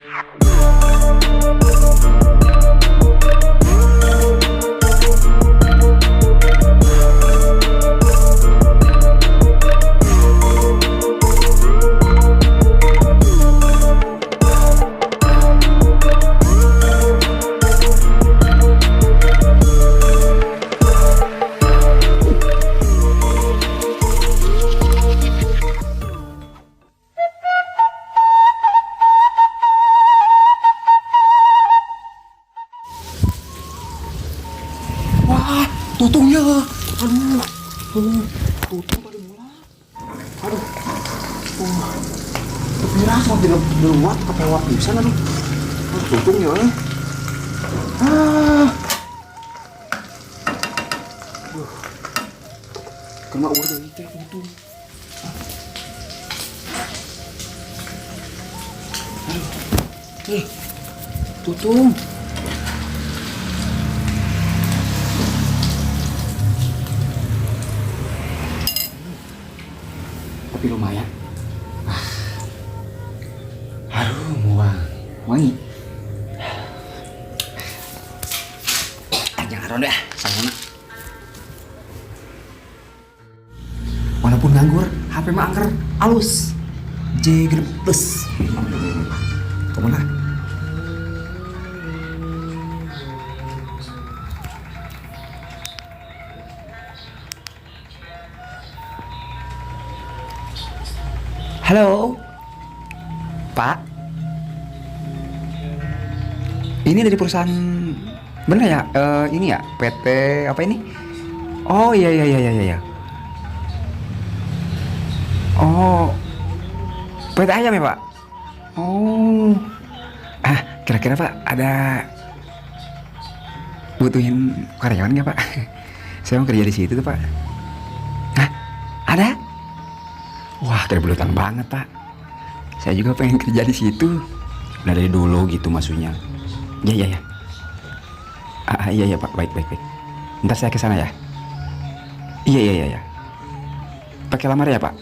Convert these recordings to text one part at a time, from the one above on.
Wah, tutungnya. Aduh, aduh, tutung pada bola. Aduh, kepira sama di luar kepewat pisan, aduh. Aduh, tutungnya. Ah. Aduh. Kena uang dari teh tutung. Aduh. Ih, tutung. Tapi lumayan. Ah. Aduh, muang. Wangi. Ah, jangan ronde ah, sama. Walaupun nganggur, HP mah angker alus. J Plus. Kemana? Halo, Pak. Ini dari perusahaan, bener ya? Ini ya, PT apa ini? Oh iya iya iya iya iya. Oh, PT ayam ya Pak? Oh, ah kira-kira Pak ada butuhin karyawan nggak Pak? Saya mau kerja di situ tuh Pak. Hah? Ada? Wah, kebetulan banget Pak. Saya juga pengen kerja di situ. Udah dari dulu gitu maksudnya. Iya iya iya. Ah, iya iya Pak, baik baik baik. Ntar saya ke sana ya. Iya iya iya iya. Pakai lamar ya Pak?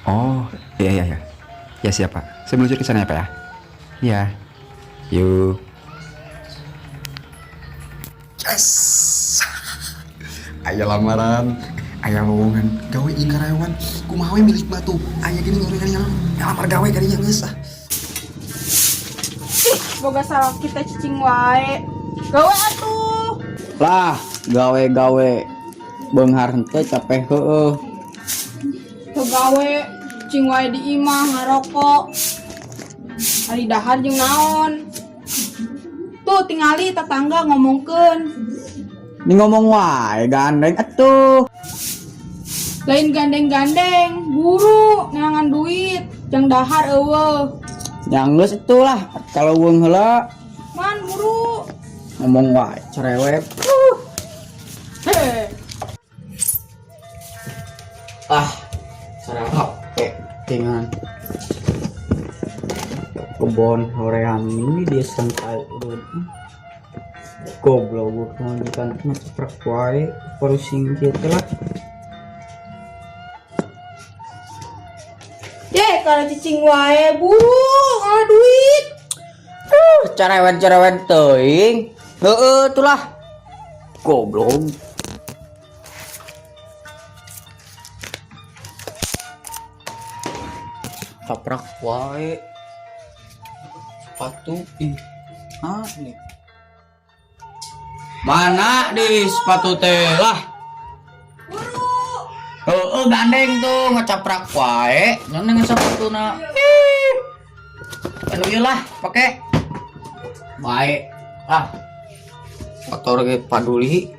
Oh, iya iya iya. Ya siap Pak. Saya meluncur ke sana ya Pak ya. Iya. Yuk. Yes. Aya lamaran, aya lowongan gawe jeung karyawan. Kumaha we milik batu. Aya gini ngore kali ngelamar gawe kali geus ah. Ih, boga salah kita cicing wae. Gawe atuh. Lah, gawe-gawe beunghar henteu capek heueuh. Teu gawe cicing wae di imah ngarokok. Ari dahar jeung naon. Tuh tingali tetangga ngomongkeun. Ini ngomong wae gandeng atuh. Lain gandeng-gandeng, buru neangan duit, jang dahar eueuh. Yang geus itulah kalau weung heula. Man buru. Ngomong wae cerewet. Heh. Ah, cerewet dengan kebon hoream ini dia santai udah. Goblok gua majikan ngeceprek wae pusing kieu lah. Ye, kalau cicing wae buru ah duit. Cerewet-cerewet teuing. Heeh tulah. Goblok. Kaprak wae. Sepatu ih. Ah, ini. Mana di sepatu teh lah? Buru. Heeh, gandeng tuh ngecaprak wae. Nyeun dengan sepatuna. Ih. Anu ieu lah, pake. Baik. Ah. Motor ge paduli.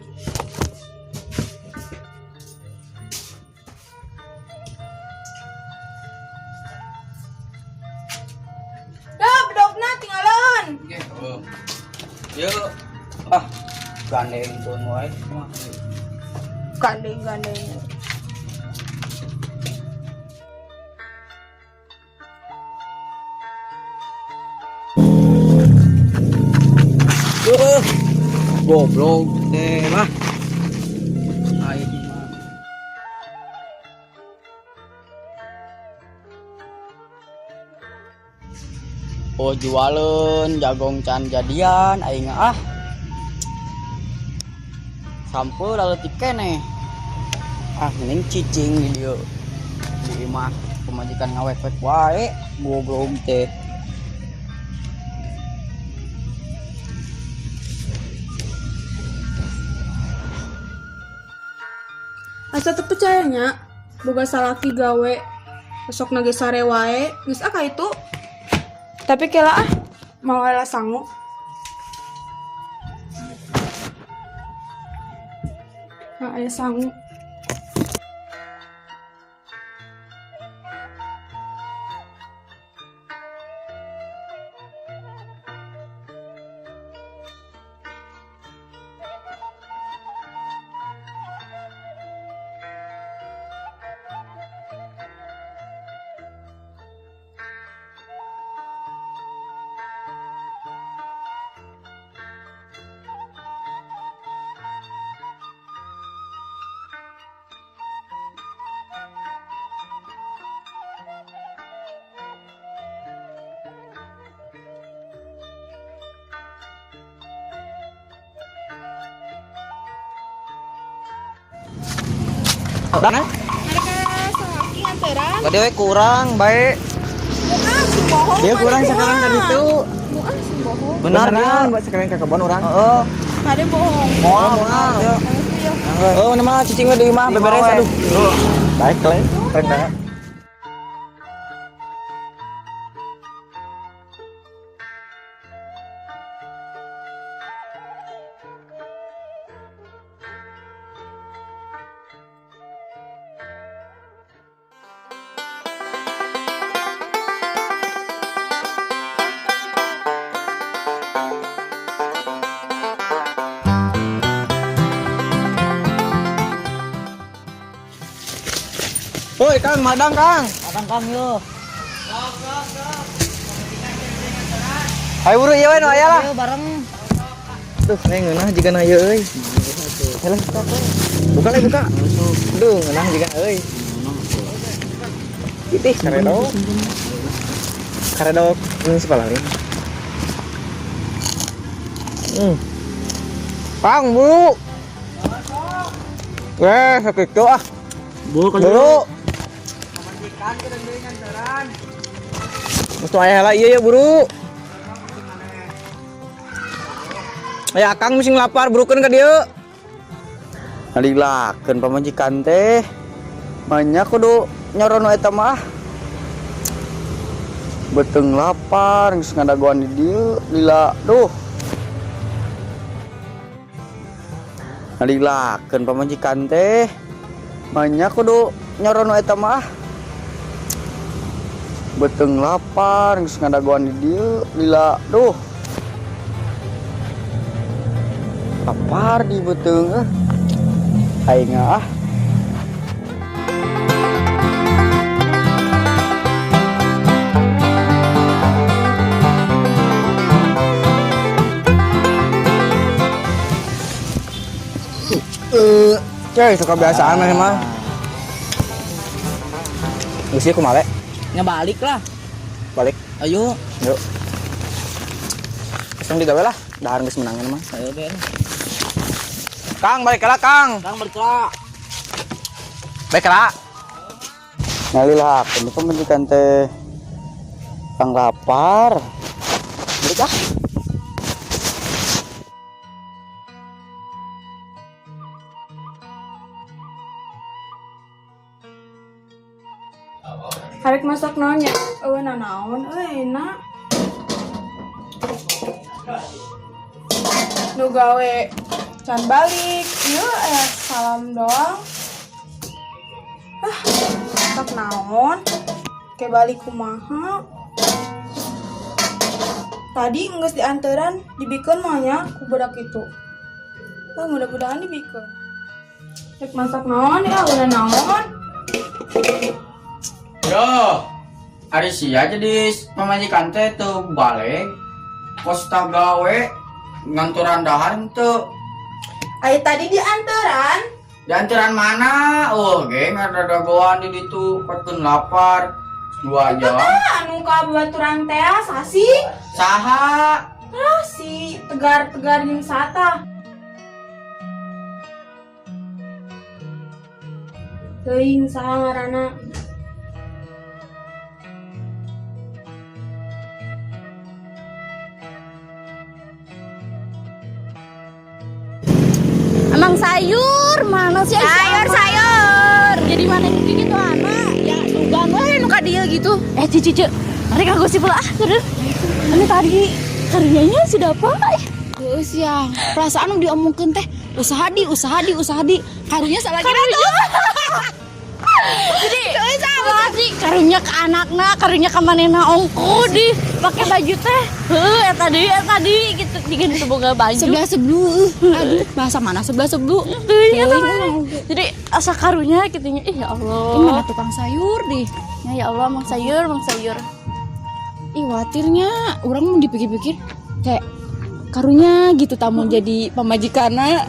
Dah, bedogna tinggalan. Oke, oh. Yuk. Ah, gandeng tuh wae. Gandeng-gandeng. Goblok teh lah. Aing mah. Oh jualan jagong can jadian aing ah. Sampeu laletik keneh. Ah mending cicing di dieu. Di imah pamajikan ngawek-wek wae goblok teh. Asa teu percaya nya, boga salaki gawe besok nage sare wae, geus ah ka itu. Tapi kela ah, mau lah sangu. Nah, aya sangu. Dana? Mereka salaki nganteran. Tadi we kurang bae. Bukan, sing bohong. Dia kurang sekarang tadi tuh. Bukan, sing bohong. Benar dia. Buat sekalian ke kebon orang. Heeh. Kade bohong. Moal moal. Oh, nama cicing we di imah beberes aduh. Baik, kalian. Keren banget. Woi, Kang, madang, Kang. Madang Kang yo. Ayo buru ieu we nu aya lah. Ayo bareng. Duh, nih ngeunah jigana ieu euy. Helah, buka lah, buka. Duh, ngeunah jigana euy. Itih, karedok. Karedok ini sepalalin. Kang, buru. Weh, sakitu ah. Buru Buru. Mesti aya heula ieu ya, buru. Ya Akang mesti lapar, burukeun ka dieu. Ngalilakeun pamajikan teh. Banyak kudu nyorono eta mah. Beuteung lapar geus ngadagoan di dieu lila duh. Ngalilakeun pamajikan teh. Banyak kudu nyorono eta mah. Beuteung lapar geus ngadagoan di dieu lila duh. Lapar di beuteung eh. Aing ah. Coy, suka kebiasaan mah mah. Geus ieu kumaha? Nya balik lah. Balik. Ayo. Yuk. Langsung digawe lah. Dahar geus menangan mah. Ayo Ben. Kang, balik lah, Kang. Kang balik lah. Balik lah. Ngalilah, ini pemajikan teh. Kang lapar. Balik ah. Harek masak naon nya? Eueuh nanaon euy enak. Nu gawe can balik. Ieu aya salam doang. Ah, masak naon? Ke balik kumaha? Tadi geus dianteran dibikeun mah nya ku budak itu. Wah, mudah-mudahan dibikeun. Rek masak naon ya, udah naon? Yo, ari sia jadi pamajikan teh teu balik. Kosta gawe nganturan dahar teu. Ari tadi dianteran. Dianteran mana? Oh, geng ada dagoan di ditu, patun lapar. 2 jam. Anu ka baturan teh sasi. Saha? Ah, si tegar-tegar jeung sata. Teuing saha ngaranna. Emang sayur mana sih? Sayur, sayur. Jadi mana yang gitu anak? Ya, sugan we nu ka dieu gitu. Eh, cici, cici. Mari kak gosip lah. Terus ini tadi karyanya sudah apa? Geus ya, perasaan nu diomongkeun teh usaha di, usaha di, usaha di. Karunya salah kira tuh. Jadi sih karunya ke anakna, karunya ke manehna ongko di pakai baju teh. Heuh, eta deui, eta deui gitu jiga nu boga baju. Sebelah sebelu. Aduh, bahasa mana sebelah sebelu? Teuing eta mah. Jadi asa karunya gitu nya. Ih, ya Allah. Ini mana tukang sayur deh. Ya, ya Allah, mang sayur, mang sayur. Ih, watirnya orang mau dipikir-pikir kayak karunya gitu tamu jadi pamajikana.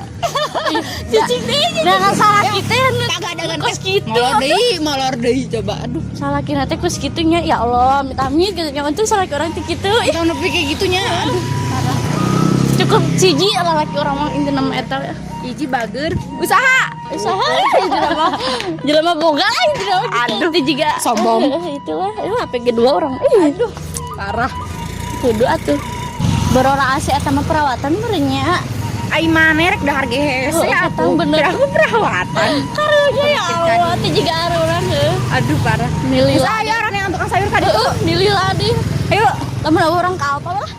Cicing deh, jangan salah kita ya, Kagak kos gitu. Molor deui coba. Aduh, Salah kira teh kos kitu nya, ya Allah, amit amit gitu. Yang untung salah orang teh kitu. Ih, kita nepi kayak gitunya. Aduh, cukup ciji lalaki orang mah intina mah eta. hiji bager usaha. Usaha jelema jelema boga intina mah gitu. Aduh, itu juga Sombong. Itulah, itu HP kedua orang. Ih, aduh, Parah. kudu atuh. Berora AC eta mah perawatan meureun. Ai maneh rek dahar ge hese Oh, atuh. bener. Aku perawatan. Karunya ya Allah, teh jiga orang heuh. Aduh, parah. Nilai Usaha ya orang yang tukang sayur ka ditu. Heeh, nilai lah deh. Ayo. Lamun orang ka apa lah.